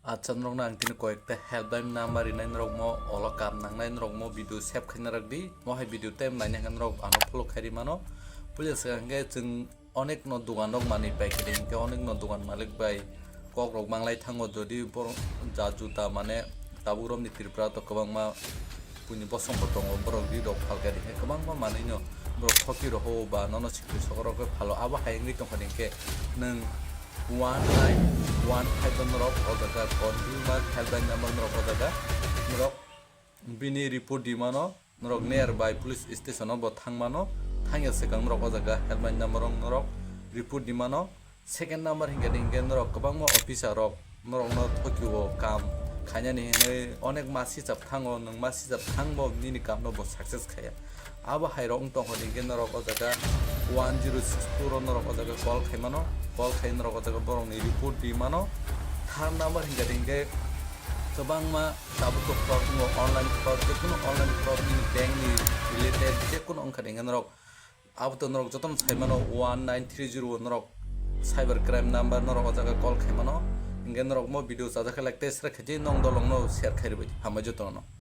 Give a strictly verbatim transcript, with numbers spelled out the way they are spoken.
Acha, norokno ang tini koyekta helpline number rinai, norokmo olo kam nangnai, norokmo video save khaina rwk di. Mo hai video time laina hwnkhe norok ano follow khairi mano. Puila swkang hwnkhe chwng onekno dogan rok manwi pai khe hwnkhe onekno dogan malik bai kok rok manglai thango, jodi borok ja juta mane tabuk romni Tripura to kwbangma buini bosongbo tongo, borok ri rok phalkha hwnkhe kwbangma manwino borok thoki rokho ba nono sikri sokro khe phalo. Abo hai wngwi tongkha hwnkhe nwng one nine one five o norok o jaga consumer helpline number norok o jaga norok bini report di mano, norok nearby police station o bo thang mano, thangya swkang norok o jaga helpline number o norok report di mano. Second number hingkha di hingkhe norok kwbangma officer rok norokno thokio kam khainani hinwi onek ma sijak thango, nwng ma sijak thangbo nini kamno bo success khaya. Abo hai rok wng tongkha di hingkhe norok o jaga one zero six two o norok o jaga call khai mano, call khai norok o jaga borokni report di mano. Third number hingkha di hingkhe kwbangma tabuk to fraud wngo, online fraud, jekunu online fraud nini bank ni related jekunu wngkha di hingkhe norok abo to norok jotono sai mano one nine three zero o norok cyber crime number norok o jaga call khai mano. Hingkhe norok mo video chajak khe like tei share khaidi, nong dolong no share khairi bai di. Hambai jotono.